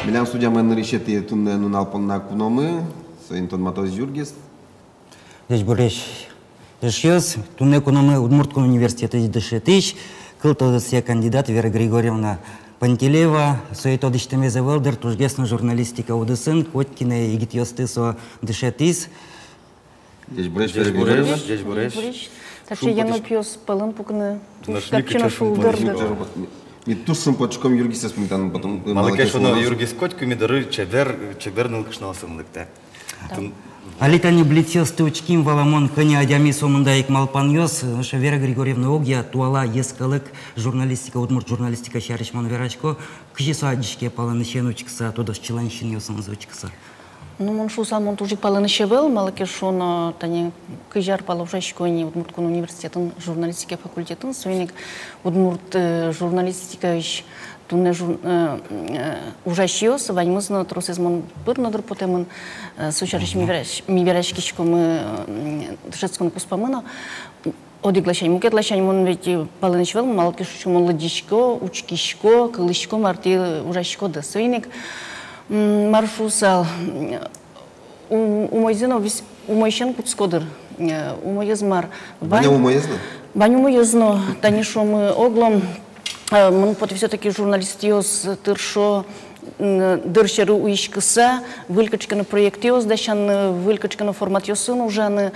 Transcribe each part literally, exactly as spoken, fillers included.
Милям студиямы нырысетӥ туннэ нунал понна куномы, соин тодматоз Юргис. Ӟечбуресь, эшъёс, туннэ куномы Удмурт кун университетысь дышетӥсь, кыл тодосъя кандидат Вера Григорьевна Пантелеева. Сое тодӥсьтэмез ӧвӧл, дыр, тужгес но журналистика удысын котькинэ егитъёсты со дышетӥз. Ӟечбуресь, Вера Григорьевна. Ӟечбуресь. Таӵе янопиос пӧлын пукыны туж капчи но шулдыр, дыр. Ми туж шумпотӥськом Юргисэз пумитаны, потом. Малы ке шуоно, Юргис котьку ми доры чебер, чебер нылкышноосын лыктэ. Али тани блицъёсты учким, валамон, кӧня адями, сомында ик малпанъёс. Нош Вера Григорьевна огъя туала йӧскалык журналистика, удмурт журналистика сярысь мон верасько. Кызьы со адӟиське палэнысен учкыса, тодосчилэн синъёсыныз учкыса? Ну, мон шуысал, мон туж ик палэнысь ӧвӧл, малы ке шуоно, тани кызь ар пала ужасько ини Удмурт кун университетын журналистика факультетын, соин ик удмурт, э, журналистикаысь туннэ жур-, э, э, ужасьёс ваньмыз но, тросэз мон пыр но, дыр, потэмын, э, со сярысь ми верась-, ми вераськиськомы, э, дышетскон куспамы но. Одӥг ласянь, мукет ласянь мон ведь, э, палэнысь ӧвӧл, малы ке шуоно, мон лыдӟисько, учкисько, кылӥсько, мар тӥ ужаськоды. Соин ик, м, мар шуысал, м, у-, умойзэ но вис-, умойысен кутско, дыр. Э, умоез мар? Вань умоез но? Вань умоез но, тани шуомы, оглом, э, мыным потэ, всё-таки журналистъёс тыршо, м, дыр сьӧры уиськыса, выль кыӵе ке но проектъёс дасяны, выль кыӵе ке но форматъёсын ужаны,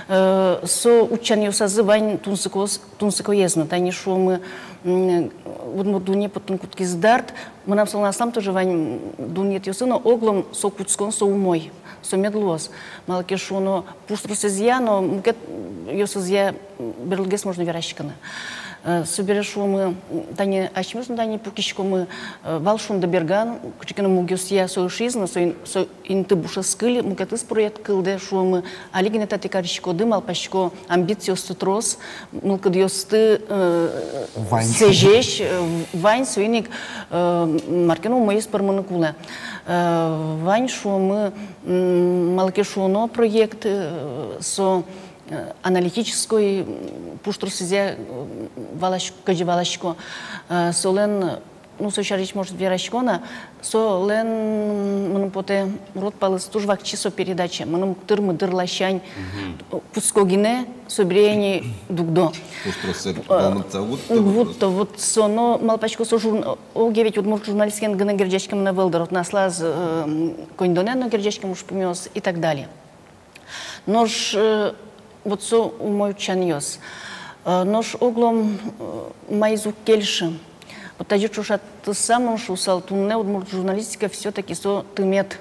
э, со утчанъёсазы вань тунсыкоез, тунсыкоез но. Тани шуомы, м, удмурт дунне поттыны кутскиз Дарт, мынам солэн аслам тоже вань, м, дунъетъёсы но, оглом со кутскон, со умой, со мед луоз. Малы ке шуоно, пуштросэзъя но, мукетъёсызъя, м, берлогес можно вераськыны. Э, собере шуомы, м, тани асьмеос но тани пукиськомы, э, вал «Шунды берган», кыӵе ке но мугъёсъя со ышиз но, соин, со инты буш ӧз кыльы, мукетыз проект кылдэ, шуомы, али гинэ татӥ кариськоды, малпасько, амбициосты трос, мылкыдъёсты, э, вань, сэзесь, э, вань, соин ик, э, мар ке но умоез пӧрмыны кулэ. Э, вань, шуомы, м, малы ке шуоно, проект, э, со, э, аналитической, м, пуштросызъя, э, валась-, кызьы валасько, э, солэн, ну, со сярысь, может, верасько на, солэн, мыным потэ, урод палыз туж вакчи со передача, мыным тырмы дыр ласянь, э, кутско гинэ, собере ини дугдо. Пуштросэз, э, валмытса вутто, вутто, вот со, но малпасько, со журн-, огъя ведь удмурт журналистикаен гинэ герӟаськемын ӧвӧл, дыр, отын аслаз, э, м, коньдонэн но герӟаськем ужпумъёс и так далее. Нош, э, вот со умой утчанъёс. Э, нош оглом, э, маиз уг кельшы. Вот тазьы ӵошатыса мон шуысал, туннэ удмурт журналистика всё-таки со тымет.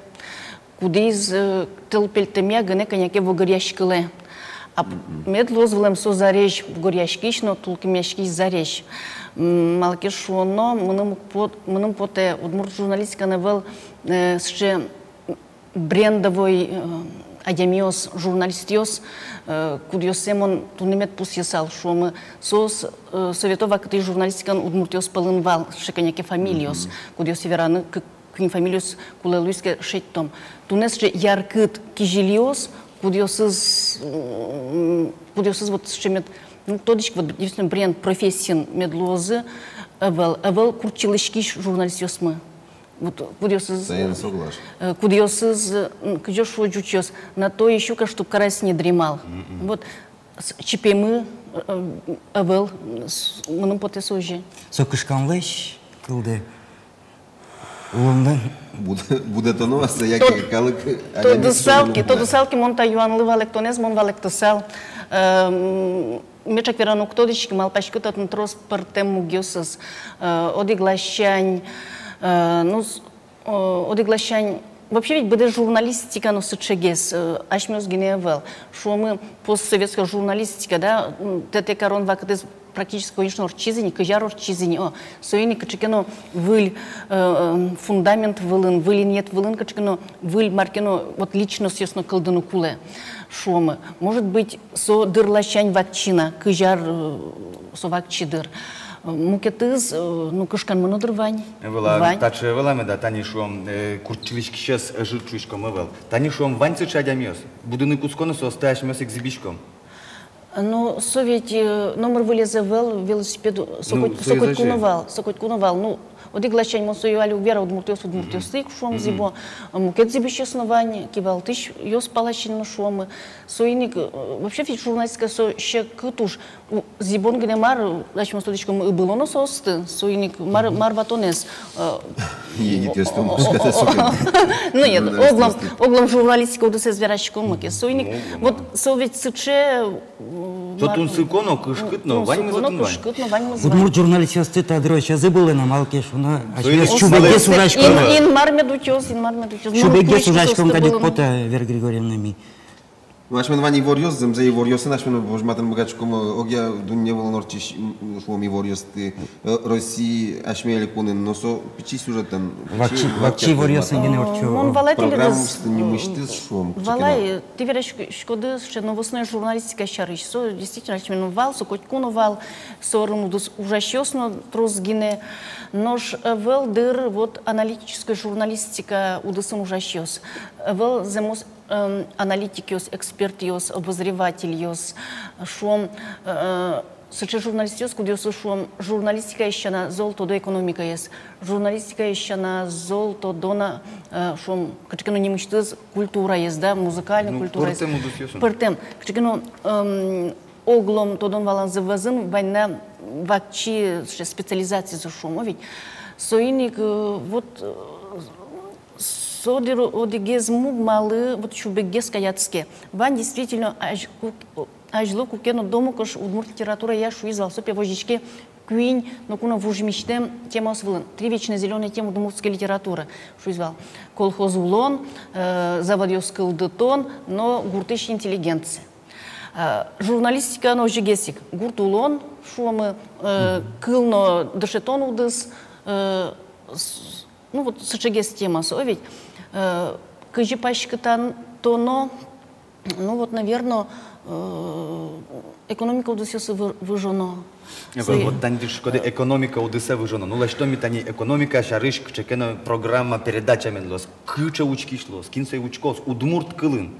Кудӥз, э, тӧл пельтэмъя гинэ кӧня ке вугыръяськылэ. А п-, мед луоз вылэм со зарезь, вугыръяськись но тулкымъяськись зарезь. М, малы ке шуоно, мыным уг пот-, мыным потэ, удмурт журналистикаын ӧвӧл, э, сыӵе брендовой, э, адямиос, журналистъёс, э, кудъёссэ мон туннэ мед пусйысал, шуомы, соос, э, совето вакытысь журналистикаын удмуртъёс пӧлын вал сыӵе кӧня ке фамилиос, кудъёссэ вераны, кы-, куинь фамилиос кулэ луиз ке, шедьтом. Туннэ сыӵе яркыт кизилиос, кудъёсыз, м, кудъёсыз вот сыӵе мед, ну, тодӥськод, вот, действительно, бренд, профессиын мед луозы, ӧвӧл, ӧвӧл куртчылӥськись журналистъёсмы. Вот, кудъёсыз, э, кудъёсыз, м, кызьы шуо ӟучъёс, на то и щука, чтоб карась не дремал. Вот, с-, чипемы, э, э, ӧвӧл, с-, мыным потэ, со озьы. Со кышканлэсь кылдэ. Улонын. Буд-, будэтоно-а сое, яке калык, тодысал ке, тодысал ке, мон та юанлы валэктонэз мон валэктысал. Эм, меӵак вераны уг тодӥськы, малпасько, татын трос пӧртэм мугъёсыз. Э, одӥг ласянь, э, ну, с-, э, одӥг ласянь, вообще ведь быдэс журналистика но сыӵегес, э, асьмеос гинэ ӧвӧл. Шуомы, постсоветская журналистика, да, м, тэтэ карон вакытэз практически, конечно, ортчиз ини, кызь ар ортчиз ини, о, соин ик кыӵе ке но выль, э, э, фундамент вылын, выль инъет вылын кыӵе ке но выль мар ке но, вот, личностьёс но кылдыны кулэ, шуомы. Может быть, со дыр ласянь вакчи на, кызь ар, э, со вакчи дыр. Э, мукетыз, э, ну, кышканмы но, дыр, вань. Вань. Таӵе ӧвӧл-а меда, тани, шуом, э, куртчылӥськисез ӧжыт шуиськом ӧвӧл. Тани, шуом, вань сыӵе адямиос. Будыны кутско но соосты асьмеос ик зӥбиськом. Ну, со ведь, э, номыр выльзэ вал велосипед, со коть-, со котьку но вал, со котьку но вал. Ну, одӥг ласянь мон сое али уг вера, удмуртъёс, удмуртъёс ик шуом зӥбо, мукет зӥбисьёс но вань, кивалтӥсьёс паласен но шуом. Соин ик, э, вообще ведь журналистика со секыт уж. У, зӥбон гинэ мар, асьмеос тодӥськом, ыбыло но соосты, соин ик мар, мар ватонэз, э, егитъёсты, о, о, о, о, о. Ну, нет, оглом, оглом журналистика удысэз вераськом ке. Соин ик, вот, со ведь сыӵе, м, со тунсыко но, кышкыт но, ваньмыз тунсыко но, кышкыт но, ваньмыз вань. Удмурт журналистъёсты та дырозь ӧз ыбылэ на, малы ке шуоно, асьмеос сюбегес ужаськом. Ин-, Инмар мед утёз, Инмар мед утёз. Сюбегес ужаськом кадь ик потэ, Вера Григорьевна, ми. Ну, асьмелэн вань иворъёс, зэмзэ иворъёсын асьмелэн возьматыны быгатӥськом, э, огъя дунне вылын ортчись, м, шуом, иворъёсты, э, Россиын, асьме элькунын, но со пичи сюжетэн, пичи, вакчи, вакчи иворъёсын гинэ ортчо. Мон валай тӥледыз, программаосты нимысьтыз, шуом, валай, кыӵе ке но. Тӥ вераськоды сыӵе новостной журналистика сярысь. Со действительно асьмелэн вал, со котьку но вал, со арын удыс ужасьёс но трос гинэ. Нош, э, ӧвӧл дыр вот аналитической журналистика удысын ужасьёс. Ӧвӧл зэмос эм, аналитикъёс, экспертъёс, обозревательёс, шуом, э, сыӵе журналистъёс, кудъёсыз, шуом, журналистикаез сяна зол тодо экономикаез, журналистикаез сяна зол тодо на, э, шуом, кыӵе ке но нимысьтыз культураез, да, музыкальной культураез. Ну, пӧртэм удысъёсын. Пӧртэм. Кыӵе ке но, эм, оглом тодон-валанзы вӧзын вань на вакчи сыӵе специализациез, шуом, о ведь. Соин ик, э, вот, э, со дыр одӥгез муг, малы вот сюбегес кадь адске. Вань действительно азь-, кук-, азьло куке но Домокош удмурт литературая шуиз вал, со пе возиське куинь, ноку но вужмисьтэм темаос вылын. Три вечно зелёные темы удмуртской литературы, шуиз вал. Колхоз улон, э, заводъёс кылдытон но гуртысь интеллигенция. Э, журналистика но озьыгес ик. Гурт улон, шуомы, э, кыл но дышетон удыс, э, с-, ну вот сыӵегес тема со ведь. Э, кызьы паськытан тоно, ну вот, наверно, э, экономика удысъёсы вы-, выжоно. Э, вот тани тӥ шуиськоды, экономика удысэ выжоно. Ну, лэсьтом ми тани экономика сярысь кыӵе ке но программа, передача мед луоз. Кыӵе учкись луоз, кин сое учкоз, удмурт кылын.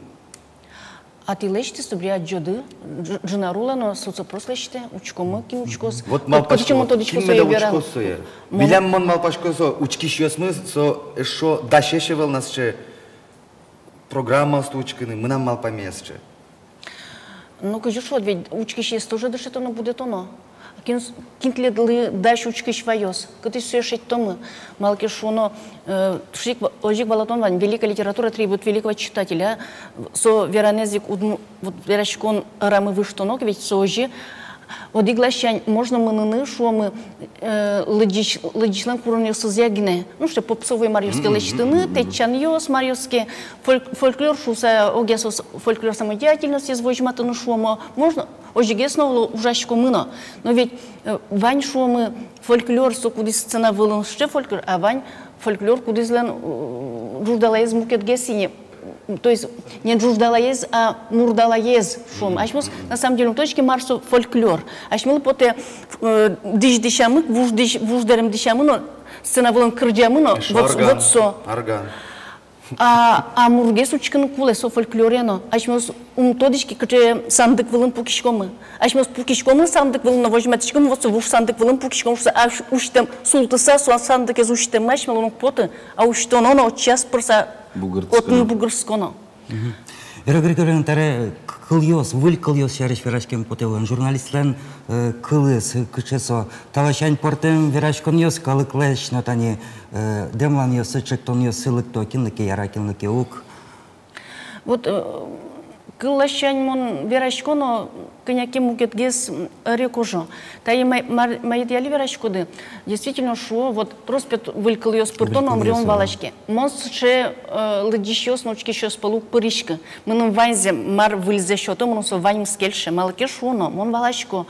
А тӥ лэсьтэ, собере адӟоды, ӝ-, ӝынар улэ но соцопрос лэсьтэ, учкомы, кин учкоз. Вот кот-, малпасько, кин меда учкоз сое. Мон-, милям, мон малпасько, со учкисьёсмы, со эшшо дасесь ӧвӧл на сыӵе программаосты учкыны, мынам малпамея сыӵе. Ну, кызьы шуод, ведь учкисез тоже дышетоно, будэтоно. Кин с-, кин тӥледлы дась учкись ваёз, кытысь сое шедьтомы? Малы ке шуоно, э, тушик ва-, озьы ик валатон вань: великая литература требует великого читателя. Со веранэз ик удм-, вот вераськон рамы выжтоно ке, ведь со озьы. Одӥг ласянь можно мыныны, шуомы, э, лыдӟись-, лыдӟисьлэн куронъёсызъя гинэ. Ну, что попсовой маръёс ке лэсьтыны, тэтчанъёс маръёс ке, фольк-, фольклор шуыса, огъя соос фольклор самодеятельностез возьматыны, шуомы, можно, озьыгес но лу-, ужаськомы но. Но ведь, э, вань, шуомы, фольклор, со кудӥз сцена вылын сыӵе фольклор, а вань фольклор, кудӥзлэн, э, ӝуждалаез мукетгес ини. То есть не ӝуждалаез, а мурдалаез, шуом. Асьмеос, на самом деле, ум тодӥське, мар со фольклор. Асьмелы потэ, э, дӥсь дӥсямы, вуж дӥсь, вуж дэрем дӥсямы но, сцена вылын кырӟамы но, вот, орган, вот со. Орган. А, а мургес учкыны кулэ со фольклоре но. Асьмеос ум тодӥське, кыӵе сандык вылын пукиськомы. Асьмеос пукиськомы сандык вылын но возьматӥськомы, вот со вуж сандык вылын пукиськом шуыса, а усь-, усьтэм, султыса со сандыкез усьтэммы асьмелы уг поты, а усьтоно но, отчы ас пырыса, бугыртсконо, отын бугыртсконо. Мгм. Вера Григорьевна, табере к-, кылъёс, выль кылъёс сярысь вераськеме потэ вал. Журналистлэн, э, кылыз, э, кыӵе со? Та ласянь пӧртэм вераськонъёс калыклэсь но тани, э, дэмланъёсы, ӵектонъёсы лыкто, кинлы ке яра, кинлы ке уг. Вот, э, кыл ласянь мон верасько но, кӧня ке мукетгес, м, ӧре кожо. Тае ма-, мар-, мае тӥ али вераськоды, действительно, шуо, вот трос пе выль кылъёс пырто но, выль кылъёс, ымрем валаське. Мон сыӵе, э, лыдӟисьёс но учкисьёс пӧлы уг пыриськы. Мыным ваньзэ, мар выльзэ сёто, мыным со ваньмыз кельше. Малы ке шуоно, мон валасько,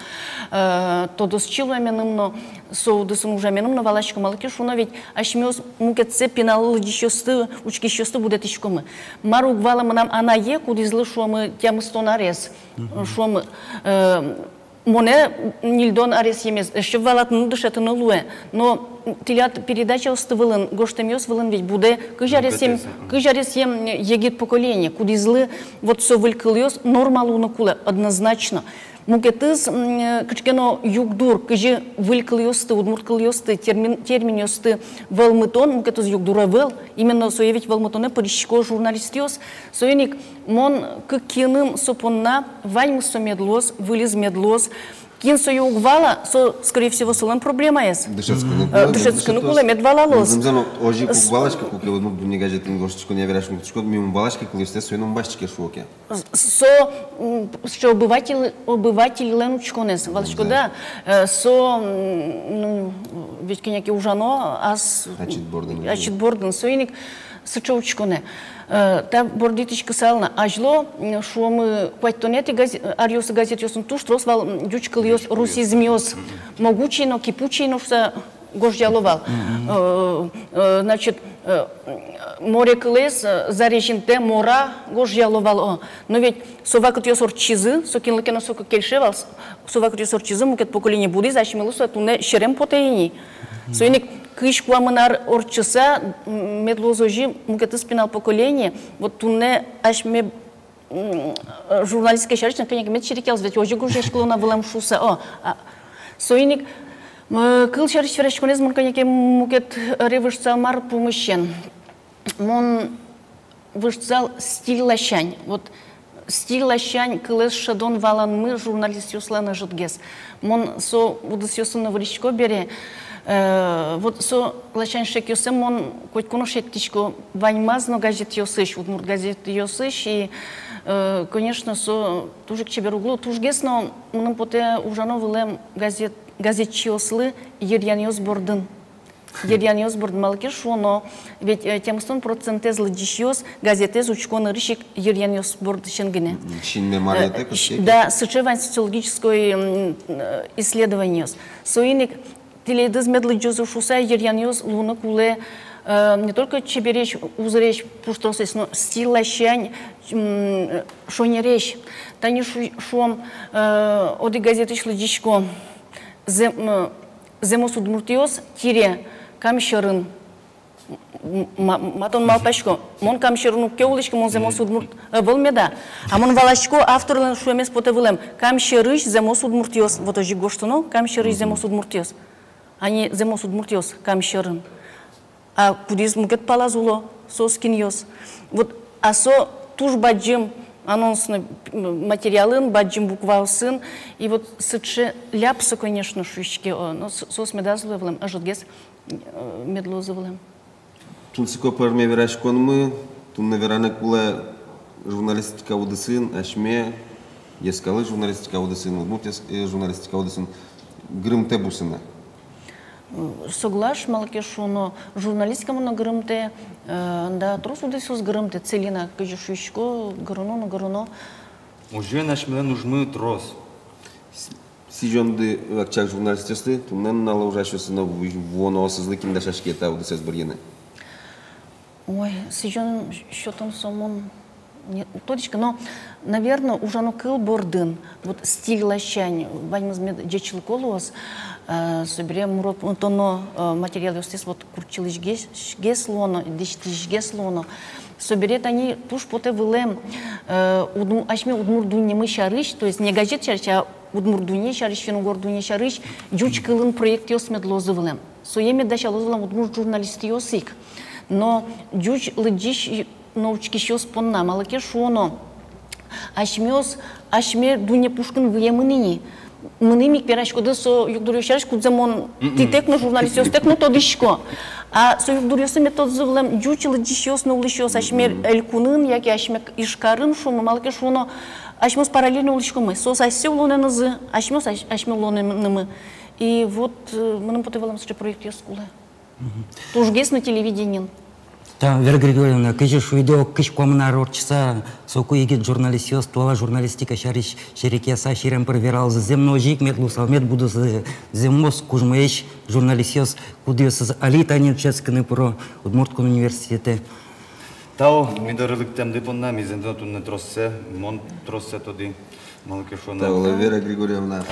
э, тодосчи луэменым но, со удысын ужаменым но валасько. Малы ке шуоно, ведь асьмеос мукетсэ пинал лыдӟисьёсты, учкисьёсты будэтӥськомы. Мар уг вала мынам анае, кудӥзлы, шуомы, тямыстон арес. Мгм. Шуомы, э, монэ ньыльдон аресъемез, эшшо валатыны, дышетыны луэ. Но тӥляд передачаосты вылын, гожтэмъёс вылын ведь будэ кызь аресъем, кызь аресъем егит поколение, кудӥзлы вот со выль кылъёс норма луыны кулэ, однозначно. Мукетыз, м, кыӵе ке но югдур, кызьы выль кылъёсты, удмурт кылъёсты, термин, терминъёсты вӧлмытон, мукетыз югдур ӧвӧл, именно сое ведь вӧлмытонэ пырисько журналистъёс. Соин ик мон кык киыным со понна: ваньмыз со мед луоз, выльыз мед луоз. Кин сое уг вала, со, скорее всего, солэн проблемаез. Дышетскыны кулэ, дышетскыны кулэ, мед валалоз. Зэмзэ но, озьы ик уг валаськы, куке «Удмурт дунне» газетын гожтӥськод но вераськон кутскод, ми ум валаське кылъёстэ, соин ум басьтӥське, шуо ке. Со, м, сыӵе обыватель, обывательлэн учконэз, валаськод-а, э, со, м, ну, ведь кӧня ке ужано ас ачид бордын. Ачид бордын, соин ик сыӵе учконэ. Э, та борды итӥськысал на, азьло, м, шуомы, куатьтонэтӥ газе-, аръёсы газетъёсын туж трос вал, м, ӟуч кылъёс, русизмъёс, могучий но, кипучий но шуса гожъяло вал. Э, э, значит, э, море кылэз, э, зарезьынтэ мора гожъяло вал, о. Но ведь со вакытъёс ортчизы, со кинлы ке но соку кельше вал, с-, со вакытъёс ортчизы, мукет поколение будӥз, асьмелы со туннэ серем потэ ини. Соин ик кызь куамын ар ортчыса, м, мед луоз озьы, мукетыз пинал поколение, вот туннэ асьме м, э, журналистика сярысь но кӧня ке мед серекъялоз, ведь озьы гожъяськыло на вылэм шуса. О, а, соин ик, м, кыл сярысь вераськонэз мон кӧня ке мукет ӧре выжтысал, мар пумысен. Мон выжтысал стиль ласянь. Вот стиль ласянь кылэз шӧдон-валанмы журналистъёслэн ӧжытгес. Мон со удысъёсын но вырисько бере, э, вот со ласянь шекъёссэ мон котьку но шедьтӥсько ваньмаз но газетъёсысь, удмурт газетъёсысь, и, э, конечно, со туж ик чебер уг лу. Тужгес но мыным потэ ужано вылэм газет, газетчиослы йыръянъёс бордын. Йыръянъёс бордын, малы ке шуоно, ведь, э, тямыстон процентэз лыдӟисьёс газетэз учко нырысь ик йыръянъёс бордысен гинэ. Мгм. Синме маръётэ, э, кыскеке. Да, сыӵе вань социологической, м, э, исследованиос. Соин ик тӥледыз мед лыдӟозы шуса йыръянъёс луыны кулэ, э, не только чебересь, узыресь, пуштросэсь, но стиль ласянь, м, э, шонересь. Тани шу-, шуом, э, одӥг газетысь лыдӟисько. Зэм-, э, «Зэмос удмуртъёс» тире Кам сьӧрын. М-, ма-, ма тон малпаськод, мон Кам сьӧрын уг ке улӥськы, мон зэмос удмурт ӧвӧл меда. А мон валасько, авторлэн шуэмез потэ вылэм: Кам сьӧрысь зэмос удмуртъёс. Вот озьы гожтоно: Кам сьӧрысь зэмос удмуртъёс. А не зэмос удмуртъёс Кам сьӧрын. А кудӥз мукет палаз уло, соос кинъёс. Вот, а со туж бадӟым анонсной, м, материалын, бадӟым букваосын. И вот сыӵе ляпсо, конечно, шуиське, о, но с-, соос медаз луэ вылэм, ӧжытгес, э, мед луозы вылэм. Тунсыко пӧрме вераськонмы, туннэ вераны кулэ, журналистика удысын асьме, йӧскалык журналистика удысын, удмурт йӧс-, э, журналистика удысын гырымтэ бусыны. М, соглаш, малы ке шуоно, журналистика мыно гырымтэ, э, да, трос удысъёс гырымтэ, целина, кызьы шуисько, гырыно но гырыно. Озьыен, асьмелэн ужмы трос. С-, сӥзёнды вакчияк журналистъёсты, туннэ нуналлы ужасьёсты но, ву-, вуоноосызлы, кин дасяське та удысэз быръёны. Ой, сӥзён сётон со мон не тодӥсько, но, наверно, ужано кыл бордын, вот стиль ласянь, ваньмыз мед ӟечлыко луоз, э, собере муромытоно, э, материалъёстэс вот куртчылӥсьгес, гес луоно, дӥсьтӥсьгес луоно. Собере тани туж потэ вылэм, э, удму-, асьме удмурт дуннемы сярысь, то есть не газет сярысь, а удмурт дунне сярысь, финн-угор дунне сярысь ӟуч кылын проектъёс мед луозы вылэм. Сое мед дасялозы вылэм удмурт журналистъёс ик. Но ӟуч лыдӟись но учкисьёс понна, малы ке шуоно, асьмеос асьме дунне пушкын выемын ини. Мыным ик вераськоды со югдуръёс сярысь, кудзэ мон тӥтэк но, журналистъёстэк но тодӥсько. А со югдуръёсты мед тодозы вылэм ӟуч лыдӟисьёс но улӥсьёс асьме элькунын, яке асьме Ижкарын, шуомы, малы ке шуоно, асьмеос параллельно улӥськомы. Соос асьсэ улонэнызы, асьмеос ась-, асьме улонэнымы. И вот, э, мыным потэ вылэм, сыӵе проектъёс кулэ. Тужгес но телевидениын. Та, Вера Григорьевна, кызьы шуиды, ог кызь куамын ар ортчыса, соку егит журналистъёс туала журналистика сярысь серекъяса, сирем пыр вералозы. Зэм но озьы ик мед луысал, мед будозы зэмос кужмоесь журналистъёс, кудъёсыз али тани дышетскыны пыро Удмурт кун университетэ. Тау, ми доры лыктэмды понна. Ми зэмзэ но туннэ троссэ, мон троссэ тодӥ, малы ке шуоно. Тау, Вера Григорьевна.